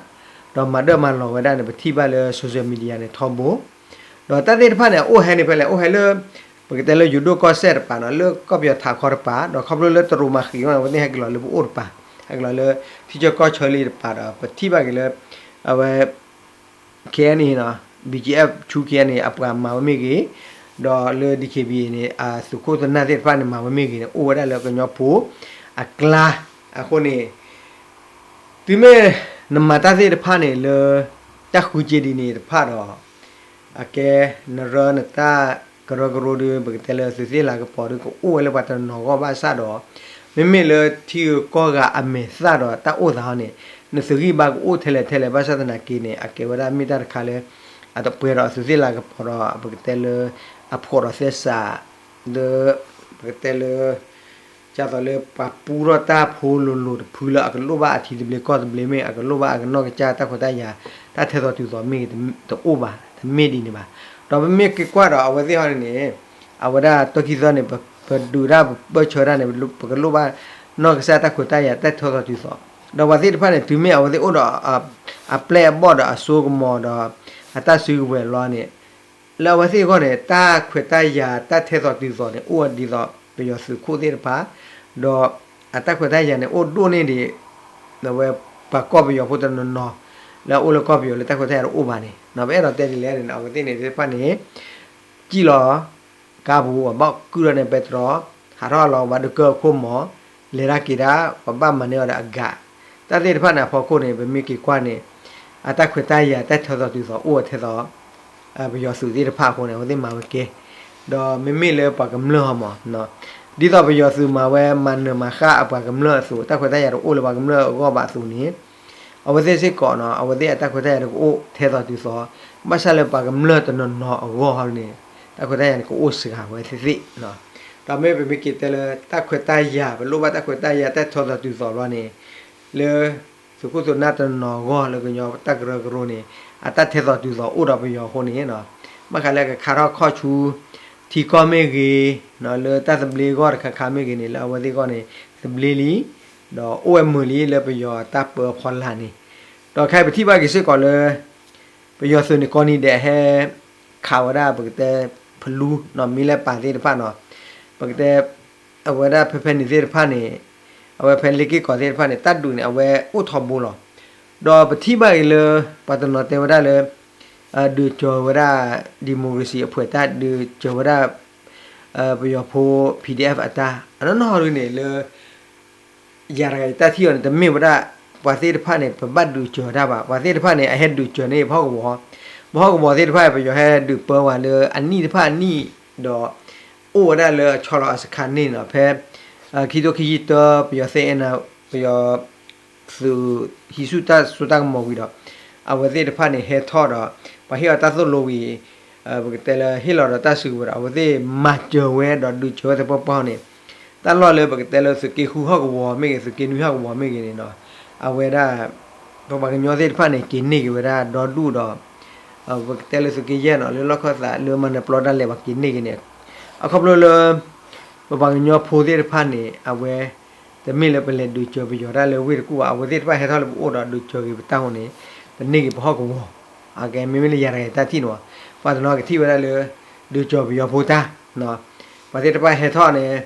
ဒီးမၤဒၢၣ်မၤလီၤဝဲဒၣ်န့ၣ် ပထံၣ်ဘၣ်လၢ social media န့ၣ်ထီဘိ ဒီးတၢ်သ့ၣ်တဖၣ်န့ၣ် အအိၣ်ဟဲန့ၣ်ဖဲလဲၣ်, အိၣ်ဟဲလၢ ပကတဲလၢယိၤဒိၣ်ကီၢ်စဲၣ်တပၤနီၤ, လၢကီၢ်ပယီၤထးခီတပၤ, ဒီးခီဖျိလၢတရူးမၤဃံးအီၤန့ၣ် အဝဲသ့ၣ်ဟဲက့ၤလီၤလၢပအိၣ်တပၤ, ဟဲက့ၤလီၤလၢ ထံဆၢကီၢ်ဆၢလံတပၤဒီး ပထံၣ်ဘၣ်က့ၤလၢ အဝဲ KNA နီၤ, BGF ဆူ KNA အပှၤမၤဝဲမ့ၢ်ဂ့ၤ, ဒီးလၢ DKBA န့ၣ် အသုးခိၣ်သုးနၢ်သ့ၣ်တဖၣ်န့ၣ် မၤဝဲမ့ၢ်ဂ့ၤန့ၣ် အိၣ်ဝဲဒၣ်လၢကညီဖိအကျါ, အဃိန့ၣ် တုၤမ့ၢ်နမၤတၢ်သ့ၣ်တဖၣ်န့ၣ်လၢ တၢ်ဃုက့ဒ်န့ၣ်တဖၣ်ဒီး အကဲနရၢနတၢ်ကရၢကရိဒီး ပကတဲလၢသုးသ့ၣ်လၤကပီၤဒီး ကအိၣ်ဝဲလၢပှၤတနီၤအဂီၢ်ဘၣ်ဆၣ်ဒီး မ့မ့ၢ်လၢထံဂုၤကီၢ်ဂၤအမဲာ်သၣ်ဒီးတၢ်အိၣ်သးဟီန့ၣ် နသုးဂံၢ်ဘါကအိၣ်ထဲလဲၣ်ထဲလဲၣ် ဘၣ်ဆၣ်သနာ်က့န့ၣ် အကဲဝဲဒၣ်မ့ၢ်တၢ်တခါလၢ အတပှဲၤဒီးအသုးသ့ၣ်လၤကပီၤဒီး ပကတဲလၢ အဖှီၣ်ဒီးသဲစး လၢ ပကတဲလၢ ဒ်သိးလၢပှၤပူထီၣ်တၢ်ဖိလိၤလိၤတဖုလၢအကလိၣ်ဘၣ်အထံသဘျ့ကီၢ်သဘျ့မ့ၢ် အကလိၣ်ဘၣ်အကနီၢ်ကစၢ်တၢ်ခွဲးတၢ်ယာ် တၢ်ထဲသိးတုၤသိးမ့ၢ်ဂ့ၤ တအိၣ်ဘၣ်, တမ့ၢ်ဒ်န့ၣ်ဘၣ်. ဒီးပမ့ၢ်က့ၤကွၢ်ဒီးအဝဲသ့ၣ်ဟီန့ၣ်န့ၣ် အဝဲဒၣ်တီခံသီန့ၣ် ပဒုးတၢ်ပပၢၢ်ဆၢတၢ်န့ၣ် ပကလိၣ်ဘၣ်နီၢ်ကစၢ်တၢ်ခွဲးတၢ်ယာ်တၢ်ထဲသိးတုၤသိး, ဒီးပှၤသ့ၣ်တဖၣ်န့ၣ် တုၤမ့ၢ်အဝဲသ့ၣ်အိၣ်ဒီး အပျဲၢ်အဘီၣ်ဒီးအစိကမီၤဒီး အတၢ်စုကဝဲၤလီၤန့ၣ် လၢအဝဲသ့ၣ်အဂီၢ်န့ၣ် တၢ်ခွဲးတၢ်ယာ်တၢ်ထဲသိးတုၤသိးန့ၣ် အိၣ်ဝဲဒ်သိးပယီၤသုးခိၣ်သ့ၣ်တဖၣ်, ဒီးအတၢ်ခွဲးတၢ်ယာ်န့ၣ် အိၣ်ဒိၣ်န့ၢ်ဒံး အဝဲပှၤကီၢ်ပယီၤဖိတနီၤနီၤ လၢအအိၣ်လၢကီၢ်ပယီၤလၢတၢ်ခွဲးတၢ်ယာ်တအိၣ်ဘၣ်န့ၣ် ပအဲၣ်ဒိးတဲဒ်လဲၣ်န့ၣ် အဝဲသ့ၣ်န့ၣ်သ့ၣ်တဖၣ်န့ၣ် စံၣ်လီၤ ကါပူၤ ပှၤဘၣ်ကုၢ်ထီၣ်န့ၢ်ပဲတြီ, ဟးထီၣ်လီၤပှၤဒုးကၢၢ်အခိၣ်မီၤ, လဲၤတၢ်က့ၤတၢ် ပှၤဘၣ်မၤန့ၢ်အီၤဒီးအဂၤ, တၢ်သ့ၣ်တဖၣ်န့ၣ်အဖီခိၣ်န့ၣ် ပမ့ၢ်က့ၤကွၢ်န့ၣ် အတၢ်ခွဲးတၢ်ယာ်တၢ်ထဲသိးတုၤသိးအိၣ်ဝဲထဲသိး ပယီၤသုးသ့ၣ်တဖၣ်အဃိန့ၣ် အဝဲသ့ၣ်မၤဝဲကဲ, ဒီးမ့မ့ၢ်လၢပှၤကမျၢၢ်ဟီမီၤ ဒ်သိးပယီၤသုးမၤဝဲမၤနၢၤမၤဃၣ်အပှၤကမျၢၢ်အသိး တၢ်ခွဲးတၢ်ယာ်တအိၣ်လၢပှၤကမျၢၢ်အဂီၢ်ဘၣ်အသိးန့ၣ် အဝဲသ့ၣ်စ့ၢ်ကီးနီၤ အဝဲသ့ၣ်အတၢ်ခွဲးတၢ်ယာ်န့ၣ် ကအိၣ်ထဲသိးတုၤသိး, ဘၣ်ဆၣ်လၢပှၤကမျၢၢ်တနီၤနီၤအဂီၢ်ဟီန့ၣ် တၢ်ခွဲးတၢ်ယာ်န့ၣ် ကအိၣ်စှၤဝဲသ့ၣ်သ့ၣ်နီၤ. ဒီးမ့ၢ်ပမ့ၢ်က့ၤတဲလၢတၢ်ခွဲးတၢ်ယာ် ပလိၣ်ဘၣ်တၢ်ခွဲးတၢ်ယာ်တၢ်ထဲသိးတုၤသိးဘျီန့ၣ် လၢ သုးခိၣ်သုးနၢ်တနီၤနီၤအဂီၢ်လၢကညီတၢ်ကရၢကရိန့ၣ် အတၢ်ထဲသိးတုၤသိးအိၣ်ဒီးပယီၤအဃိန့ၣ် ဘၣ်ဃးလၢကခးထီၣ်ခီၣ်ဆူ ထံကီၢ်မ့ၢ်ဂ့ၤ, လၢတၢ်သဘျ့အဂီၢ်တခါခါမ့ၢ်ဂ့ၤန့ၣ် လၢအဝဲသ့ၣ်အဂီၢ်န့ၣ် သဘျ့လံ, ဒီးအိၣ်ဝဲမုာ်လံလၢပယီၤတၢ်ပၢအဖီလာ်န့ၣ်, ဒီးခဲအံၤပထံၣ်ဘၣ်က့ၤစ့ၢ်ကီးလၢ ပယီၤသုးန့ၣ်ကိးနံၤဒဲးဟဲ ခးဝဲဒၣ်ပကတဲ ဖလူ မ့ၢ်လၢပာ်သ့ၣ်တဖၣ်နီၤ, ပကတဲ အဝဲဒၣ်ဖဲဖဲန့ၣ်သ့ၣ်တဖၣ်န့ၣ် အဝဲဖဲလ့က့ၢ်ကီးသ့ၣ်တဖၣ်န့ၣ် တၢ်ဒုးန့ၣ် အဝဲအိၣ်ထီဘိလီၤ. ဒီးပထံၣ်ဘၣ်အံၤလၢ ပှၤတနီၤတဲဝဲဒၣ်လၢ ဒုးကၢၤဝဲဒၣ် democracy အဖှဲးတၢ် ဒုးကၢၤဝဲဒၣ် ပယီၤဖိ P D F အတၢ် အနီၢ်နီၢ်ဒုန့ၣ်လၢ ယၤတဂၤယတၢ်ထံၣ်အီၤန့ၣ် တမ့ၢ်ဝဲဒၣ် ပှၤသ့ၣ်တဖၣ်န့ၣ် ပဘၣ်ဒုးကၢၤတၢ်ဘၣ်. ပှၤသ့ၣ်တဖၣ်န့ၣ် အဟဲဒုးကၢၤန့ၢ်ပဟီၣ်ကဝီၤ, ပဟီၣ်ကဝီၤသ့ၣ်တဖၣ် ပယီၤဟဲဒုးပၢဝဲလၢအနံၣ်တဖၣ်အနံၣ်ဒီး အိၣ်ဝဲဒၣ်လၢအဆီလီၤအစခါန့ၣ်နီၤ ဖဲ ခံထိခံဆံတၢ ပယီၤသ့ၣ်အဲၣ်နၤ ပယီၤ သုးဟံးဆူၣ်တၢ်စိတၢ်ကမီၤဝံၤဒီး အဝဲသ့ၣ်တဖၣ်န့ၣ် ဟဲထီၣ်ဒီး ပှၤဟ့ၣ်အီၤတၢ်သိၣ်လိဝံၤ ပကတဲလၢဟ့ၣ်လီၤဒီးတၢ်စုကဝဲၤဒီး အဝဲသ့ၣ်မၤစၢၤဝဲဒီးဒုးစၢၤဝဲသပှၢ်ပှၢ်န့ၣ် တၢ်လီၢ်လၢပကတဲလၢသုးက့ဃုဟီၣ်ကဝီၤမ့ၢ်ဂ့ၤ သုးက့နွံဟီၣ်ကဝီၤမ့ၢ်ဂ့ၤန့ၣ်နီၤ အဝဲဒၣ် ပပှၤကညီသ့ၣ်တဖၣ်န့ၣ် က့ၤန့ၢ်က့ၤဝဲဒၣ်ဒီဒူၣ်ဒီး ပကတဲလၢသုးက့ယဲၢ်နီၤ လၢလီၢ်ခၢၣ်သးလၢမၤနၢၤပျီဒၣ်လဲာ် ပှၤက့ၤန့ၢ်က့ၤန့ၣ် အခီဖျိလၢ ပပှၤကညီဖိသ့ၣ်တဖၣ်န့ၣ် အဝဲ တမ့ၢ်လၢပလဲၤဒုးစၢၤပယီၤတၢ်လၢဝ့ၢ်တကူၣ်ဘၣ် အဝဲသ့ၣ်တဖၣ်ဟဲထီၣ်လၢပအိၣ်ဒီးဒုးစၢၤက့ၤပတၢ်အဃိန့ၣ် ပန့ၢ်က့ၤပဟီၣ်ကဝီၤ အကဲမ့မ့ၢ်လၢယၤတဂၤယတၢ်ထံၣ်န့ၣ် ပှၤတနီၤကထံၣ်ဝဲဒၣ်လၢ ဒုးစၢၤပယီၤဖိတၢ် ပှၤသ့ၣ်တဖၣ်ဟဲထီၣ်န့ၣ်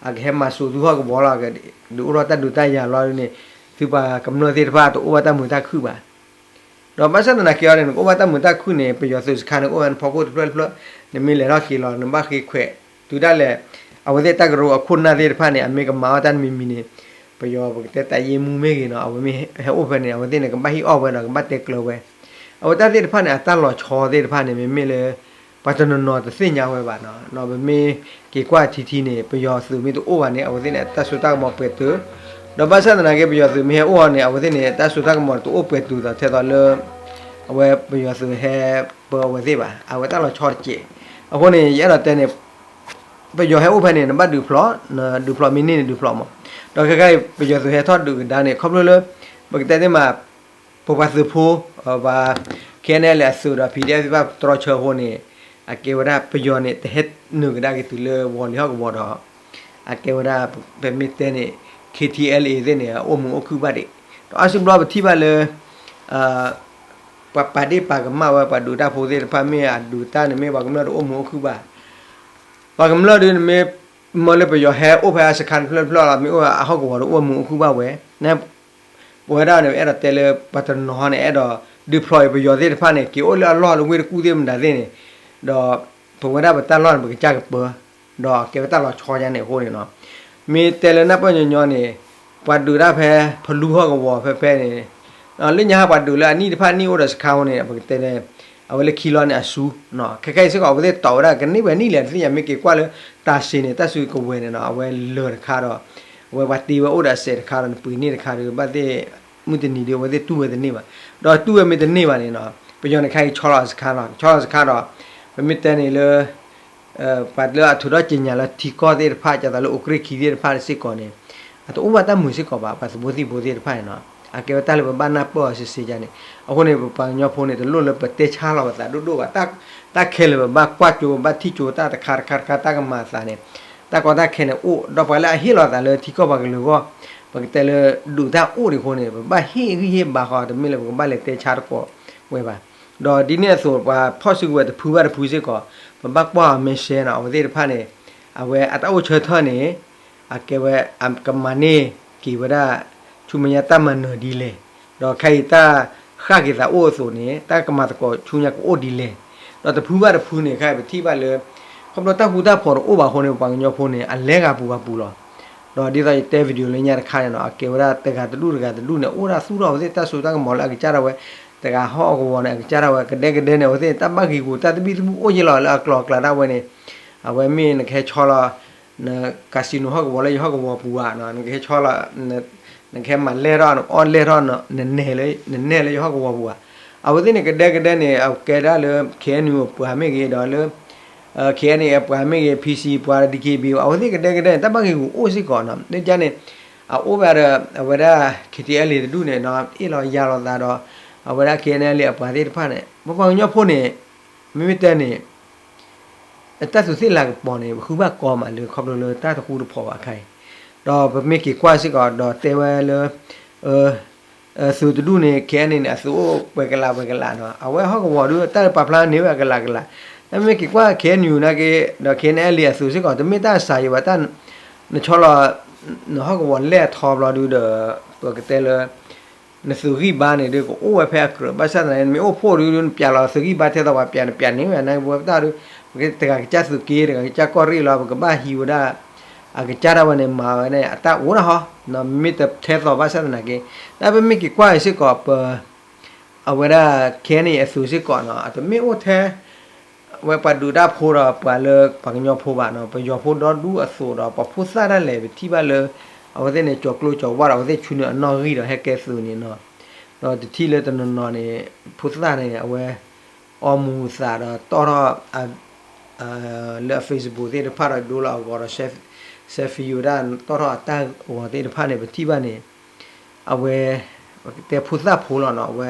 အကဟဲမၤစိာ်သူၣ်ဟီၣ်ကဝီၤလီၤ ဒုးအိၣ်ထီၣ်တၢ်ဒုးတၢ်ယၤလီၤန့ၣ် သုပှၤကမျၢၢ်သ့ၣ်တဖၣ်တအိၣ်ဘၣ်တၢ်မုာ်တၢ်ခုၣ်ဘၣ် ဒီးဘၣ်ဆၣ်သနာ်က့အီၤန့ၣ် နကအိၣ်ဘၣ်တၢ်မုာ်တၢ်ခုၣ်န့ၣ် ပယီၤသုးစခါန့ၣ် အိၣ်ဝဲနဖီခိၣ်တဖျၢၣ်တဖျၢၣ် နမ့ၢ်လဲၤထီၣ်က့ၤလီၤ နဘၣ်ဃ့ခွဲး တုၤဒၣ်လဲာ် အဝဲသ့ၣ်တၢ်ကရၢအခိၣ်နၢ်သ့ၣ်တဖၣ်န့ၣ် အမ့ၢ်ကမၤအီၣ်တၢ်တမံၤမံၤန့ၣ် ပယီၤပကတဲတၢ်ယ့မူမ့ၢ်ဂ့ၤနီၤ အဝဲမ့ၢ်ဟဲအိၣ်ဖဲန့ၣ် အဝဲသ့ၣ်န့ၣ် ကဘၣ်ဟ့ၣ်အီၣ်ဝဲဒီးကဘၣ်တဲကျၢၤဝဲ အဝဲတၢ်သ့ၣ်တဖၣ်န့ၣ် အတၢ်လီၤဆီသ့ၣ်တဖၣ်န့ၣ် မ့မ့ၢ်လၢ ပှၤတနီၤနီၤတသ့ၣ်ညါဝဲဘၣ်နီၤ ပမ့ၢ်က့ၤကွၢ်ထံထံန့ၣ် ပယီၤသုးမ့ၢ်တအိၣ်ဘၣ်န့ၣ် အဝဲသ့ၣ်န့ၣ် တၢ်စိတၢ်ကမီၤပှဲၤတုာ် ဒီးဘၣ်ဆၣ်သနာ်က့ ပယီၤသုးမ့ၢ်ဟဲအိၣ်အီၤန့ၣ် အဝဲသ့ၣ်န့ၣ် တၢ်စိတၢ်ကမီၤတအိၣ်ပှဲၤတုာ်ဒီးထဲသိးလၢ အဝဲပယီၤသုးဟဲပၢအဝဲသ့ၣ်ဘၣ် အဝဲတၢ်လီၤဆီတကဲး အဃိန့ၣ် ယအဲၣ်ဒိးတဲန့ၣ် ပယီၤဟဲအိၣ်ဖဲန့ၣ် နဘၣ်ဒုးဖျိး ဒုးဖျိးမ့ၢ်န့ၢ်န့ၣ်ဒုးဖျိးမး ဒီးခဲခါအံၤ ပယီၤသုးဟဲထီၣ်ဒုးကဒါန့ၣ် ခီဖျိလၢ ပကတဲသ့မး ပပှၤသုးဖိ ပှၤ K N L A အသုးဒီး P D F သ့ၣ်တဖၣ်တြီဆၢအဃိန့ၣ် အကဲဝဲဒၣ်ပယီၤန့ၣ် တဟဲနုာ်ကဒါက့ၤတုၤလၢဝီၤလံၤဟီၣ်ကဝီၤဒီး အကဲဝဲဒၣ် ပမ့ၢ်တဲန့ၣ် K T L A သ့ၣ်န့ၣ် အအိၣ်မုာ်အိၣ်ခုၣ်ဘၣ်ဒံး ဒီးအါစုဘျီပထံၣ်ဘၣ်လၢ ပှၤပာ်ဒ့ၣ်ပာ်ကမၣ်ဝဲ ပှၤဒုးတၢ်ဖိသ့ၣ်တဖၣ်မ့ၢ်အဒုးတၢ်န့ၣ်မ့ၢ်ပှၤကမျၢၢ်တအိၣ်မုာ်အိၣ်ခုၣ်ဘၣ် ပှၤကမျၢၢ်ဒုးန့ၣ်မ့ၢ် မ့ၢ်လၢပယီၤဟဲအိၣ်ဖဲအစခါတဖျၢၣ်တဖျၢၣ်လီၤ မ့ၢ်အိၣ်အဟီၣ်ကဝီၤတအိၣ်မုာ်အိၣ်ခုၣ်ဘၣ်ဝဲ ပဝဲဒၣ်န့ၣ် အဲၣ်ဒိးတဲလၢပှၤတနီၤန့ၣ် အဲၣ်ဒိးဒုးဖျိးအံၤပယီၤသ့ၣ်တဖၣ်န့ၣ် က့ၤအိၣ်လၢအလီၢ်လၢဝ့ၢ်တကူၣ်သ့ၣ်မတၤသ့ၣ်န့ၣ် ဒီးပဝဲဒၣ်ပတၢ်လီၢ်န့ၣ် ပကစၢ်ကပၢ ဒီးကဲဝဲတၢ်လီၤဆီယါန့ၣ်အဃိန့ၣ်နီၤ မ့ၢ်တဲလၢနၢ်ပၢၢ်ညီညီန့ၣ် ပှၤဒုးတၢ်ဖဲဖလူဟီၣ်ကဝီၤဖဲဖဲန့ၣ် လၢညါဟးပှၤဒုးလၢအနံၣ်တဖၣ်နံၣ်အိၣ်ဒီးစခါအဃိန့ၣ် ပကတဲန့ၣ် အဝဲလၢခံလီၤန့ၣ်အစူ ခဲခဲအံၤစ့ၢ်ကီး အဝဲသ့ၣ်တီးဝဲဒၣ်ကန့ၢ်ဝဲနံၣ်လဲၣ် တသ့ၣ်ညါ မ့ၢ်က့ၤကွၢ်လၢတၢ်စ့န့ၣ် တၢ်စုကဝဲၤန့ၣ်နီၤ အဝဲလၢာ်တခါဒီး အဝဲပှၤတ့ဝဲအိၣ်ဒီးအစဲးတခါဒီး နပှ့ၤန့ၢ်တခါဒီး ဘၣ်သ့ၣ် မုၢ်တနံၤဒီး အဝဲသ့ၣ်တူၢ်ဝဲတန့ၢ်ဘၣ် ဒီးတူၢ်ဝဲမ့ၢ်တန့ၢ်ဘၣ်န့ၣ်နီၤ ပယီၤန့ၣ်ခဲအံၤဆီလီၤအစခါလီၤ ဆီလီၤစခါဒီး ပမ့ၢ်တဲန့ၣ်လၢ ပှၤလၢအထုးထီၣ်က့ၤညါလၢထံကီၢ်သ့ၣ်တဖၣ် ဒ်သိးလၢအိၣ်ကြ့ၢ်ခံသ့ၣ်တဖၣ်စ့ၢ်ကီးန့ၣ် အတအိၣ်ဘၣ်တၢ်မုာ်စ့ၢ်ကီးဘၣ် ပှၤသုးဖိသံၣ်ဖိသ့ၣ်တဖၣ်န့ၣ်နီၤ အကဲဝဲတၢ်လၢပဘၣ်နၢ်ပၢၢ်အီၤစ့ၢ်စ့ၢ်ယါန့ၣ် အဃိန့ၣ် ပပှၤကညီဖိန့ၣ် တလိၣ်လၢပတဲဆါလီၤပသးဒိၣ်ဒိၣ်ဘၣ် တၢ်ခဲလၢာ်ပဘၣ်ကွၢ်ကၠိ ပဘၣ်ထံၣ်ကၠိတၢ်တခါတခါတခါတၢ်ကမၤအသးန့ၣ် တၢ်ကီတၢ်ခဲန့ၣ်အိၣ် ဒီးပှၤလၢအဟ့ၣ်လီၤသးလၢထံကီၢ်ပှၤကလုာ်အဂီၢ် ပကတဲလၢဒုးတၢ်အိၣ်ဒံးအဃိန့ၣ် ပဘၣ်ဟ့ၣ်ဂံၢ်ဟ့ၣ်ဘါဃီ တမ့ၢ်လၢပကဘၣ်လဲၤတဲဆါတကိးဝဲဘၣ် ဒီးဒ်န့ၣ်အသိး ပှၤဖီၣ်စုကဝဲၤတဖုဘၣ်တဖုစ့ၢ်ကီး ပဘၣ်ကွၢ်အီၤမဲာ်ဆှဲနီၤ အဝဲသ့ၣ်တဖၣ်န့ၣ် အဝဲအတၢ်အိၣ်ဆၢထၢၣ်န့ၣ် အကဲဝဲ ကမၤန့ၢ်က့ၤဝဲဒၣ် ဆူမဲာ်ညါတၢ်မၤနၢၤဒ်လဲၣ်, ဒီးခဲအံၤတၢ်ဃၣ်က့ၤသးအိၣ်အသိးန့ၣ် တၢ်ကမၤသကိးဆူညါကအိၣ်ဒ်လဲၣ်, ဒီးတဖုဘၣ်တဖုန့ၣ် ခဲအံၤပထံၣ်ဘၣ်လၢ ခီဖျိတၢ်ဃူတၢ်ဖိးတအိၣ်ဘၣ်အဃိန့ၣ် ပှၤကညီဖိန့ၣ် အလဲၤဂၤပူၤဂၤပူၤလီၤ. ဒီးဒ်သိးယတဲ video လၢညါတခါန့ၣ်နီၤ အကဲဝဲဒၣ်တဂၤတဒူၣ်တဂၤတဒူၣ်န့ၣ် အိၣ်ဒၣ်သူၣ်ထီၣ်အဝဲသ့ၣ်တၢ်စိတၢ်ကမီၤလၢအကစၢ်ဒၣ်ဝဲ, တဂၤဟီၣ်ကဝီၤန့ၣ် အကစၢ်ဒၣ်ဝဲ ကဒဲကဒဲန့ၣ် အဝဲသ့ၣ်တၢ်ဘၣ်ဂ့ၤဂူာ် တၢ်သဘံၣ်သဘုၣ်အိၣ်ယဲလီၤလၢအကျိၤအကျဲဒၣ်ဝဲန့ၣ်, အဝဲမ့ၢ်နကဟဲဆီလီၤ န casino ဟီၣ်ကဝီၤလၢယဟီၣ်ကဝီၤပူၤဧါ, နကဟဲဆီလီၤ နကဟဲမၤလဲၢ်ထီၣ် နအီၣ်လဲၢ်ထီၣ် နနဲၣ်လၢယဟီၣ်ကဝီၤပူၤဧါ. အဝဲသ့ၣ်န့ၣ် ကဒဲကဒဲန့ၣ် အကဲဒၣ်လၢ K N U အပှၤမ့ၢ်ဂ့ၤ ဒီးလၢ K N A အပှၤမ့ၢ်ဂ့ၤ P C ပှၤ D K B အဝဲသ့ၣ်ကဒဲကဒဲန့ၣ် တၢ်ဘၣ်ဂ့ၤဂူာ်အိၣ်စ့ၢ်ကီးနီၤ. လၢကန့ၣ် အအိၣ်ဝဲဒီး အဝဲဒၣ် K T L A တဒူၣ်န့ၣ်နီၤ အ့ၣ်လိာ်ယၤလိာ်သးဒီး အဝဲဒၣ် K N L A အပှၤသ့ၣ်တဖၣ်န့ၣ် ပပှၤကညီဖိန့ၣ် မ့မ့ၢ်တဲန့ၣ် တၢ်သူးသ့ၣ်လၤကပီၤန့ၣ် ပဃုဘၣ်ကီမးလၢခီဖျိလၢတၢ်တဃူတဖိးဘၣ်ခဲအံၤ, ဒီးပမ့ၢ်က့ၤကွၢ်စ့ၢ်ကီးဒီးတဲဝဲလၢ သုးတဒူၣ်န့ၣ် K N A န့ၣ် အသုးအိၣ်ပှဲၤကလးပှဲၤကလးနီၤ, အဝဲဟီၣ်ကဝီၤဒုး တၢ်ပာ်ဖျါန့ၢ်ဝဲအကလးကလး, မ့ၢ်က့ၤကွၢ် K N U နာ်က့ ဒီး K N L A အသုးစ့ၢ်ကီး တမ့ၢ်တၢ်အစှၤယံၤဘၣ်, တၢ် နဆီလီၤ နဟီၣ်ကဝီၤလဲၢ်အထီဘျီဒုဒီး ပကတဲလၢ နသုးဂံၢ်ဘါန့ၣ်ဒုး ကအိၣ်ဝဲဖဲအကြၢး ဘၣ်ဆၣ်သနာ်က့ နမ့ၢ်အိၣ်ဖှိၣ်ဒုး နပျးလီၤသုးဂံၢ်ဘါထဲသိးပှၤပျး နပျးန့ၢ်ဝဲ နဝဲပတၢ်ဒုး ပကတဂၤကစၢ်သုးက့ တဂၤကစၢ်ကီၢ်ရ့ၣ်လီၤ ပကဘၣ်ဟံးဝဲဒၣ် အကစၢ်ဒၣ်ဝဲန့ၣ် မၤဝဲန့ၣ် အတၢ်အိၣ်ဒၣ်ဟီ မ့မ့ၢ်တထဲသိးဘၣ်ဆၣ်သနာ်က့ တၢ်ပမ့ၢ်က့ၤကွၢ်အံၤစ့ၢ်ကီး ပ အဝဲဒၣ် K N A အသုးစ့ၢ်ကီးနီၤ အတမ့ၢ်အိၣ်ထဲ ဝဲပှၤဒုးတၢ်ဖိဒီးပှၤလၢပှၤကညီဖိဘၣ်နီၤ ပယီၤဖိဒီဒူၣ်အသိးဒီး ပှၤဖိသၣ်ဒၣ်လဲာ် ပထံၣ်ဘၣ်လၢ အဝဲသ့ၣ်န့ၣ် ကၠီၤကျိကၠီၤဝါဒီး အဝဲသ့ၣ်ဆူနုာ်အနီၣ်ဂံၢ်ဒီး ဟဲကဲသုးန့ၣ်နီၤ ဒီးတထံၣ်လၢတနီၤနီၤန့ၣ် ဖိသၣ်န့ၣ် အဝဲ အီမူၤသးဒီးတီၣ်ထီၣ် လၢအ Facebook သ့ၣ်တဖၣ်ဒီးဒိလီၤအဂီၤဒီး selfie ဝဲဒၣ်တီၣ်ထီၣ်အတၢ်ဂီၤသ့ၣ်တဖၣ်န့ၣ် ပထံၣ်ဘၣ်န့ၣ် အဝဲ တဲဖိသၣ်ဖိလီၤနီၤ အဝဲ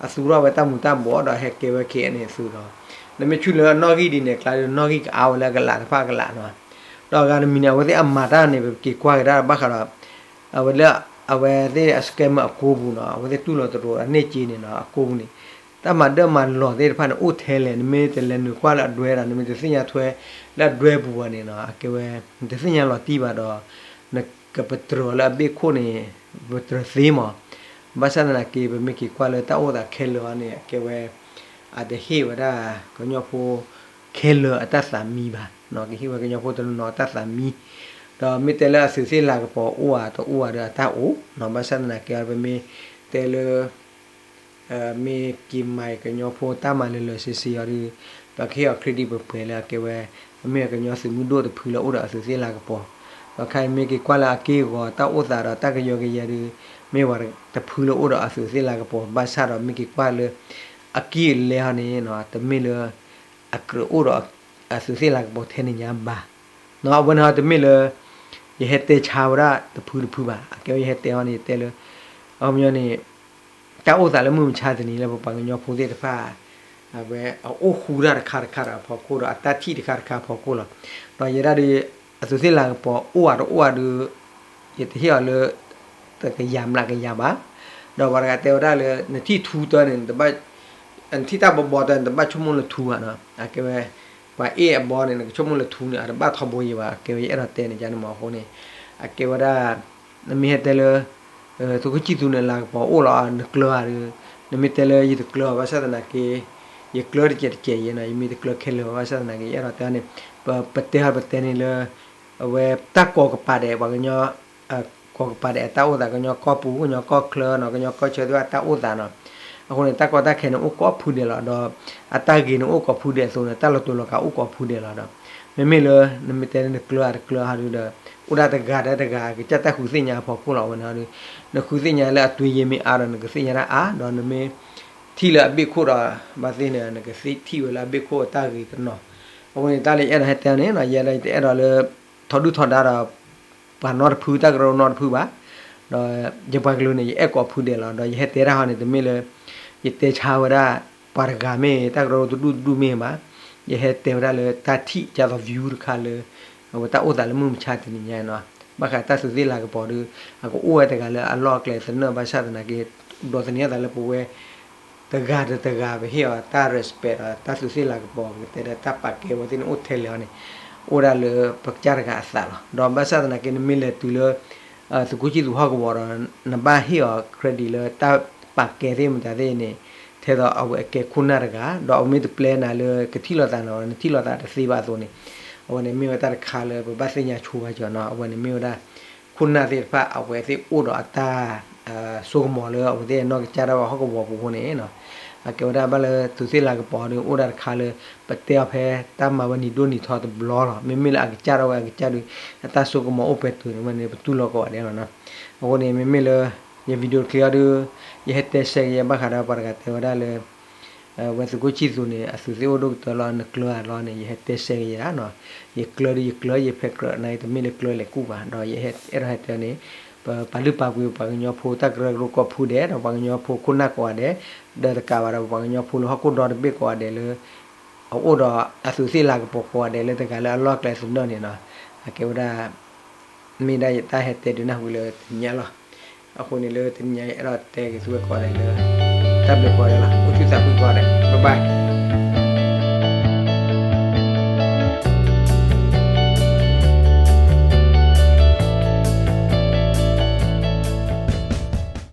အသူၣ်ထီၣ်ဝဲတၢ်မူၤတၢ်ဘှီးဒီးဟဲကဲဝဲ K N A အသုးဒီး နမ့ၢ်ဆူၣ်လၢအနီၣ်ဂံၢ်ဒ်န့ၣ် ကျါဒုးနီၣ်ဂံၢ်ကအါဝဲလၢအကလးတဖၣ်အကလးနီၤ ဒီးအဂၤတမံၤန့ၣ် အဝဲသ့ၣ်အမၤတၢ်န့ၣ် ပက့ၤကွၢ်က့ၤဒၣ်ဘၣ်ဃးဒီး အဝဲလၢ အဝဲသ့ၣ်အ scammer အကိပူၤနီၤ အဝဲသ့ၣ်တူၢ်လိာ်တရိးဒီးန့ၢ်က့န့ၣ်နီၤ အကိပူၤန့ၣ် တၢ်မၤဒၢမၤလီၤသ့ၣ်တဖၣ်န့ၣ် အိၣ်ထဲလဲၣ် နမ့ၢ်တလဲၤနုာ်ကွၢ်လၢအဒွဲဒီး နမ့ၢ်တသ့ၣ်ညါထွဲလၢအဒွဲပူၤဘၣ်န့ၣ်နီၤ အကဲဝဲ နတသ့ၣ်ညါလီၤတံၢ်ဘၣ်ဒီး နကပတြၢၤလၢအဘ့ၣ်ခိၣ်န့ၣ် ပတြၢၤသ့မး ဘၣ်ဆၣ်သနာ်က့ ပမ့ၢ်က့ၤကွၢ်လၢတၢ်အိၣ်သးခဲလၢာ်အံၤန့ၣ် အကဲဝဲ အတဟ့ၣ်ဝဲဒၣ် ကညီဖိခဲလၢာ်အတၢ်သးမံဘၣ်, ကဟ့ၣ်ဝဲကညီဖိတနီၤနီၤအတၢ်သးမံ, ဒီးမ့ၢ်တဲလၢအသုးသ့ၣ်လၤကပီၤအိၣ်ဧါတအိၣ်ဧါဒီးအတၢ်အိၣ်, ဘၣ်ဆၣ်သနာ်က့ ပမ့ၢ်တဲလၢ မ့ၢ်က့ၤမၤကညီဖိတၢ်မၤလၢာ်လၢာ်ဆ့ဆ့အံၤဒီး ပကဟ့ၣ်အီၤ credit ပှဲၤပှဲၤလၢအကဲဝဲ ပမ့ၢ်ကညီသုးမုၢ်ဒိၣ်တဖုလၢအိၣ်ဒီးအသုးသ့ၣ်လၤကပီၤ, ဒီးခဲအံၤမ့ၢ်က့ၤကွၢ်လၢအက့ၢ်အဂီၤတၢ်အိၣ်သးဒီးတၢ်ကယီကယဲဒုး မ့ၢ်ပှၤတဖုလၢအိၣ်ဒီးအသုးသ့ၣ်လၤကပီၤ, ဘၣ်ဆၣ်ဒီးမ့ၢ်က့ၤကွၢ်လၢ အက့ၢ်အလဲဟီန့ၣ် တမ့ၢ်လၢ အကြၢးအိၣ်ဒီးအသုးသ့ၣ်လၤကပီၤထဲန့ၣ်ညါဘၣ်. အဝဲန့ၣ်ဟီတမ့ၢ်လၢ ယဟဲတဲဆါဝဲဒၣ်တဖုတဖုဘၣ်, အကဲဝဲယဟဲတဲဟီန့ၣ် ယတဲလၢ အခီပညီန့ၣ် တၢ်အိၣ်သးလၢမုၢ်မဆါတနံၤလၢပပှၤကညီဖိသ့ၣ်တဖၣ် အဝဲအအိၣ်ဃူတၢ်တခါတခါဒီးအဖီခိၣ်ဒီးအတၢ်ထံၣ်တခါတခါအဖီခိၣ်လီၤ. ဒီးယဲဒၣ်ဒီး အသုးသ့ၣ်လၤကပီၤအိၣ်ဧါတအိၣ်ဧါဒီး ယတဟ့ၣ်အီၤလၢ တကယၤမျးကယၤဘၣ်, ဒီးပှၤတဂၤတဲဝဲဒၣ်လၢ နထံၣ်ထူတၢ်န့ၣ် နထံၣ်တၢ်ဘီဘီတၢ်န့ၣ် နတဘၣ်ဆိကမိၣ်လၢထူဘၣ်နီၤ, အကဲဝဲ ပှၤအ့ၣ်အဘီန့ၣ် နကဆိကမိၣ်လၢထူန့ၣ် အတဘၣ်ထီဘိယံၤဘၣ်, အကဲဝဲယအဲၣ်ဒိးတဲန့ၣ် ကန့ၣ်မ့ၢ်အဃိန့ၣ် အကဲဝဲဒၣ် နမ့ၢ်ဟဲတဲလၢ သုးခိၣ်ဆံၣ်သူးန့ၣ် လၤကပီၤအိၣ်လီၤ နကျၢၤဧါဒီး နမ့ၢ်တဲလၢယတကျၢၤဘၣ်ဆၣ်သနာ်က့ ယကျၢၤတကဲးတကဲးယဲနီၤ, ယမ့ၢ်တကျၢၤခဲလၢာ်ဘၣ်ဆၣ်သနာ်က့ ယအဲၣ်ဒိးတဲန့ၣ် ပတဲဟီပတဲန့ၣ်လၢ အဝဲတၢ်ကိးကပၤဒဲး ပှၤကညီ ကိးကပၤဒဲးအတၢ်အိၣ်သး ကညီကီၢ်ပူၤ ကညီကီၢ်ချၢနီၤ ကညီကီၢ်ဆၢသ့ၣ်တဖၣ်အတၢ်အိၣ်သးနီၤ, အဃိန့ၣ် တၢ်ကီတၢ်ခဲန့ၣ် အိၣ်ကိးဖုဒဲးလီၤ. ဒီးအတၢ်ဂ့ၤန့ၣ်အိၣ်ကိးဖုဒဲးအသိးန့ၣ် တၢ်လီၤတူာ်လီၤကာ်အိၣ်ကိးဖုဒဲးလီၤဒီး မ့မ့ၢ်လၢ နမ့ၢ်တဲလၢနကျၢၤဧါတကျၢၤဧါဒီး အိၣ်ဒၣ်တဂၤဒီးတဂၤ ကစၢ်တၢ်ဃုသ့ၣ်ညါအဖီခိၣ်လီၤ. အဝဲန့ၣ်ဒီး နဃုသ့ၣ်ညါလၢအသွံၣ်ယဲမ့ၢ်အါဒီး နကသ့ၣ်ညါတၢ်အါ ဒီးနမ့ၢ်ထံၣ်လၢအဘ့ၣ်ခိၣ်ဒီး ဘၣ်သ့ၣ်န့ၣ် နကထံၣ်ဝဲလၢအဘ့ၣ်ခိၣ်အတၢ်ဂ့ၤတနီၤ. အဃိန့ၣ် တၢ်လၢယအဲၣ်ဒိးဟဲတဲန့ၣ် ယဲဒၣ်ယတအဲၣ်ဒိးလၢ ထီဒုၣ်ထီဒါဒီး ပှၤနီတဖု တၢ်ကရၢကရိနီတဖုဘၣ်, ဒီးယပှၤကလုာ်န့ၣ် ယအဲၣ်ကိးဖုဒဲးလီၤ. ဒီးယဟဲတဲတၢ်ဟီန့ၣ် တမ့ၢ်လၢ ယတဲဆါဝဲဒၣ် ပှၤတဂၤမ့ၢ် တၢ်ကရၢကရိတဒူၣ်တဒူၣ်မ့ၢ်ဘၣ်, ယဟဲတဲဝဲဒၣ်လၢတၢ်ထံၣ် ကၢ်သိး view တခါလၢ အဝဲတၢ်အိၣ်သးလၢမုၢ်မဆါတနံၤညါနီၤ, ဘၣ်ဃးတၢ်သုးသ့ၣ်လၤကပီၤဒီး အကအိၣ်ဝဲတဂၤလၢအလီၢ်အကျဲသနၢၣ် ဘၣ်ဆၣ်သနာ်က့ ဒိးသန့ၤအသးလၢပဝဲ တဂၤဒီးတဂၤ ပဟ့ၣ်အီၤတၢ် respect ဒီးတၢ်သုးသ့ၣ်လၤကပီၤ ပကတဲဒီးတၢ်ပာ်ကဲဝဲသ့ၣ်န့ၣ်အိၣ်ထဲလဲၣ်အီၤန့ၣ် အိၣ်ဒၣ်လၢပကစၢ်တဂၤအသးလီၤ. ဒီးဘၣ်ဆၣ်သနာ်က့ နမ့ၢ်လဲၤတုၤလၢ သုးခိၣ်ဆံၣ်သူးဟီၣ်ကဝီၤဒီး နဘၣ်ဟ့ၣ်အီၤ credit လၢတၢ်ပာ်ကဲသ့ၣ်မတၤသ့ၣ်န့ၣ် ထဲသိးအဝဲအကဲခိၣ်နၢ်တဂၤ ဒီးအဝဲမ့ၢ်တပျဲနၤလၢကထံၣ်လိာ်သးနီၤ နထံၣ်လိာ်သးတသ့ဘၣ်အသိးန့ၣ် အဝဲန့ၣ်မ့ၢ်ဝဲတၢ်တခါလၢပဘၣ်သ့ၣ်ညါဆိဘၣ်ကီးနီၤ အဝဲန့ၣ်မ့ၢ်ဝဲဒၣ် ခိၣ်နၢ်သ့ၣ်တဖၣ် အဝဲသ့ၣ်အိၣ်ဒီးအတၢ် ဆိကမိၣ်လၢအဝဲသ့ၣ်နီၢ်ကစၢ်ဒၣ်ဝဲဟီၣ်ကဝီၤပူၤအဃိန့ၣ် အကဲဝဲဒၣ်ဘၣ်လၢသုးသ့ၣ်လၤကပီၤဒီး အိၣ်ဒၣ်တခါလၢ ပတဲအီၤဖဲတၢ်မၤဝဲနံၤဒိၣ်နံၤထီတဘျီလီၤ. မ့မ့ၢ်လၢအကစၢ်ဒၣ်ဝဲအကစၢ်ဒီး အတၢ်ဆိကမိၣ်အိၣ်ပှဲၤတုၤန့ၣ်ဝဲန့ၣ် ပတူၢ်လိာ်ကိးဂၤဒဲးလီၤနီၤ. အဃိန့ၣ် မ့မ့ၢ်လၢ ယ video clip အံၤဒီး ယဟဲတဲဆှဲက့ၤယဲဘၣ်ဃးဒီးပှၤတဂၤတဲဝဲဒၣ်လၢ ဝဲသုးခိၣ်ဆံၣ်သူးန့ၣ် အသုးသ့ၣ်အိၣ်ဒိၣ်ကတၢၢ်လီၤ နကျၢၤဧါလီၤန့ၣ် ယဟဲတဲဆှဲက့ၤယဲဒၣ်နီၤ. ယကျၢၤဒီးယကျၢၤယဖဲကြၢးန့ၣ် တမ့ၢ်လၢကျၢၤလဲၤကူၣ်ဘၣ် ဒီးယအဲၣ်ဒိးဟဲတဲန့ၣ် ပပာ်လုၢ်ပာ်ပှ့ၤပှၤကညီဖိတၢ်ကရၢကရိကိးဖုဒဲး ဒီးပှၤကညီဖိခိၣ်နၢ်ကိးဂၤဒဲး ဒီးတကးဘၣ်ဒီးပှၤကညီဖိလၢဟီၣ်ခိၣ်ဒီတဘ့ၣ်ကိးဂၤဒဲးလၢ အအိၣ်ဒီးအသုးသ့ၣ်လၤကပီၤကိးဂၤဒဲးလၢတဂၤလၢအလီၢ်ကျဲသနၢၣ်န့ၣ်နီၤ. အကဲဝဲဒၣ် မ့ၢ်ဒၣ်ယတၢ်ဟဲတဲဒုးနၢ်ဟူလၢတနံၤညါလီၤ. အဃိန့ၣ်လၢတနံၤညါအံၤ အဲၣ်ဒိးတဲက့ၤသုဝဲကိးဂၤဒဲးလၢ တၢ်ဘျုးကိးဂၤဒဲးလီၤ. အိၣ်ဆူၣ်သးခုကိးဂၤဒဲး bye bye.